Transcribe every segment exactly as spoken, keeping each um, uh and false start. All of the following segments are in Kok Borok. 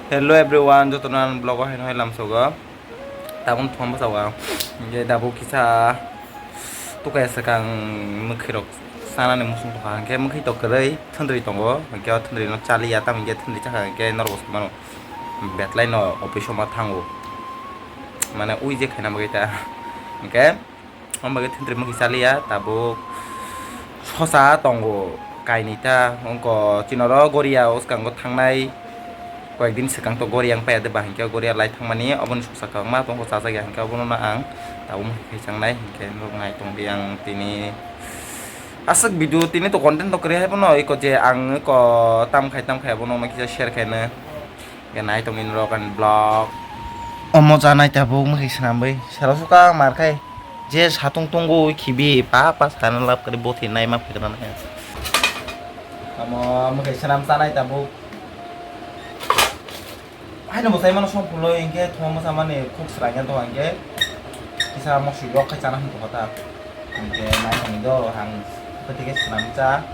Hello everyone, jotono ang vlog o haino hai lamsogo. Tabuk thoma bwsao ang. Hingke tabuk kisa tukai swkang mwkhwirok chanani muchung tongkha. Hingke mwkhwi tok kwrwi thwndri tongo. Hingke o thwndri no chaliya, tamo hingke thwndri chakha hingke norok bo saimano. Betlai no office o ma thango. Mane ui je khaina bagwi ta. Hingke Omo bagwi thwntwrwi mwkhwi chaliya, tabuk sosa tongo kainwi ta, wngkha chini oro Goria o swkango thangnai, koyek din swkang to Goria wng paiya de ba, hinkhe Goria lai thangmani, oboni sosa kwbangma tongo chajak ya, hinkhe obono no ang tabuk mwkhwi changnai, hinkhe norok nai tongdi ang tini aswk video, tini to content to kwrwi hai phano, eko je ang eko tam khai tam khai abono kisa share khaino. Hingke nai tongdi norok ani vlog. Omo chanai tabuk mwkhwi swnamwi salo suka mar khai. Je satung tongo khibi pa pa sana lab kari bothi nai ma phikna nai. Omo mwkhwi swnam chanai tabuk. Haino bwsai mano song phulo hingke thuma mwsa mani khuk swrang ya to hingke. Kisa moswi yok khai chana hwn kota. Hingke nai tongdi do hang pwtike swnam cha.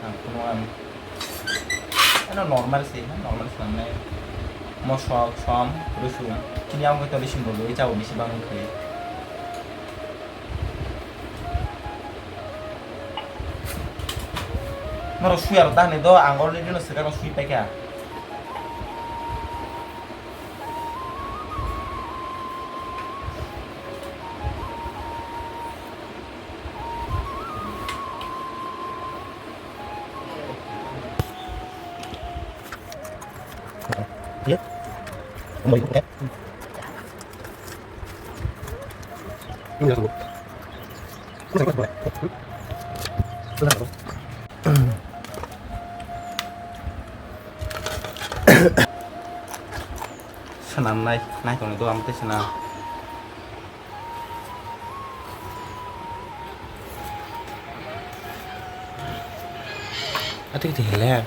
Hang phunu am. Ano normal se, ha, normal se nang nai. Mosok, som, rusung. Chini ang koi toli sim bolu, icha bolu si bang koi. Noro sui aro dahne do, ang already no sekarang sui paika. Swnam nai, nai tongni do, ang tei swnam. Ati kiti hele.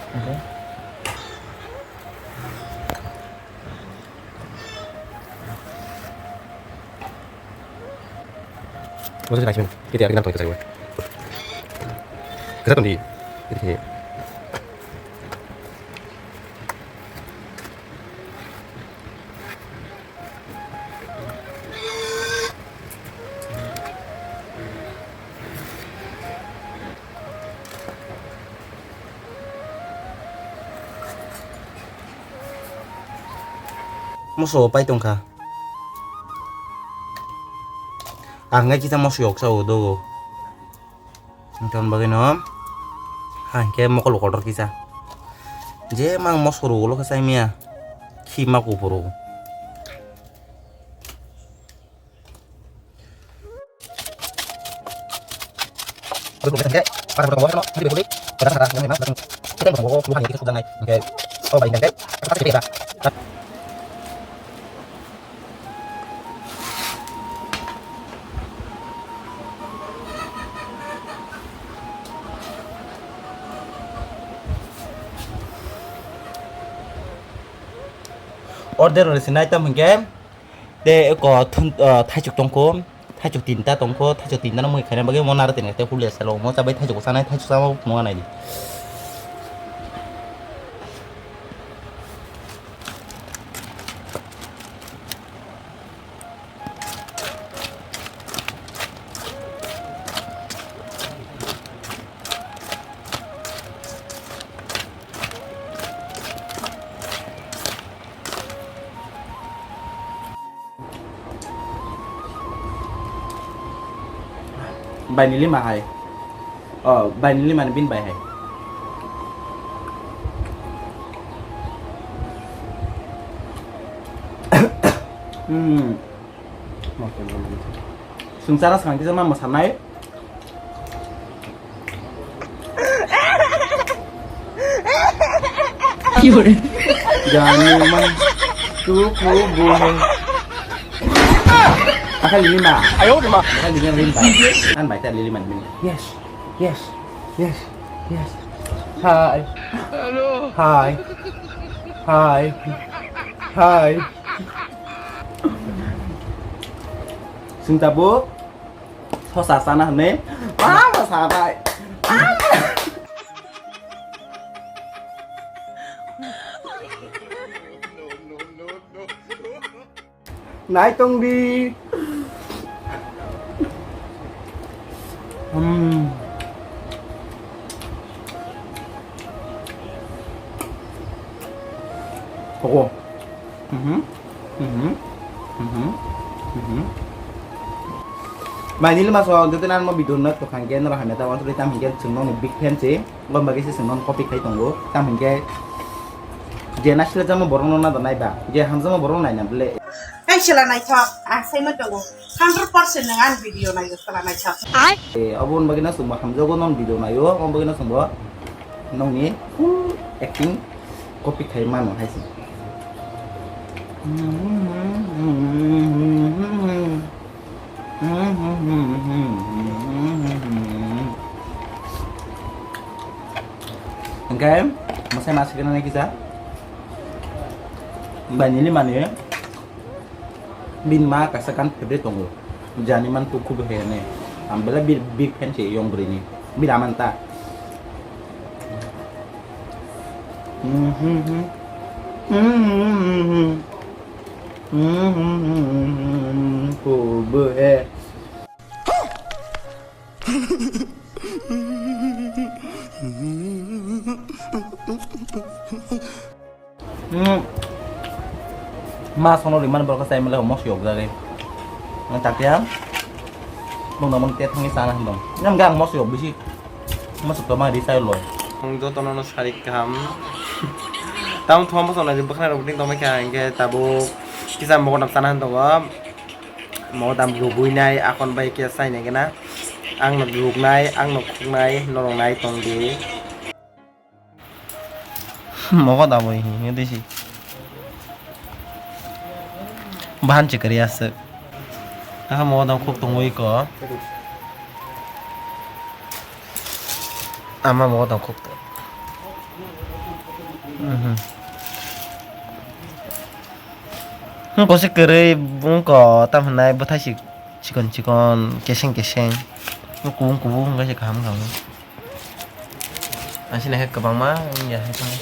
Wajah naik sini. Kita yang kita tuh kita. Kita tuh di. Kita sini. Moso pai tongkha. Ang ngai kisa moso yok sao dogo. Wngtoni bagwino ha hingke mokol kotor kisa. Je mang moso rw ulo khe chai maya. Khi ma kuphuru. Order rw sinai tam hingke. Tei eko thun-, ah, thaichuk tongkho, thaichuk tinta tongkho, thaichuk tinta no mui khaina bagwi mo naro tini tei hulia salo mo chabai thaichuk sanai, thaichuk sama phunukna naidi. Bai ni lima hai. Oh, bai ni lima ni bin bai hai. Hmm. Sungsara sangti sama masanai. Jani man tuku buhe. Akal lima. Ayo, lima. Akal lima lima. An baita lima lima. Yes. Yes. Yes. Yes. Hi. Hello. Hi. Hi. Hi. Sung tabuk. Sosa sana hwnwi. Mama sabai. Nai tong di. Hmm. Ogo. Mhm. Mhm. Mhm. Mhm. Mai nili maso, joto nan mo video no tokang ke, nora hamya ta wan tuli tam hingke chwng nong big fan se, gom bagi se chwng nong copy khai tongo, tam hingke je na sila jama borok no na da nai ba, je hamjama borok no nai na bele. Hai sila naithok, ang sai ma tongo, hundred percent nang ang video nai sila naithok. Eh, obo bagwi no chwng bo hamjago nong video naio, obo bagwi no chwng bo. Nongni full acting copy khai mano hai se. Hingke mwsai ma sikena nai kisa. Bai nini mani. Bini ma kaisa gan favorite tongo. Jani man tu kubu he ne. Ang bela big, big fan se yong bwrwi ni. Bini ama ta. Kubu he. Hmm. Ma sono rimani borok sai mele mos yok jare. Ang takya. Bung namang te thangni sana hindong. Nam gang mos yok bisi. Mos to ma ri sai loi. Ang joto no sari kaham. Tam thom mos no ri bwkhna rok ding tong kha hingke tabuk kisa mogodam sana hindong. Mogodam rubui nai akon bai kisa sai nai gana. Ang no ruknai, ang no khuknai, norok nai tong di. Mogo da boi hi, hi disi. Bahan chikari aswk. Aha mogo da khuk tongwi ko. Ama mogo da khuk tong. Mhm. Hwnkhe kwrwi wngkha, tamo hwnai bwthai si chikon chikon, keseng keseng, kubung kubung wngkha se kaham kaham. Asini hai kwbangma wngya hai tong.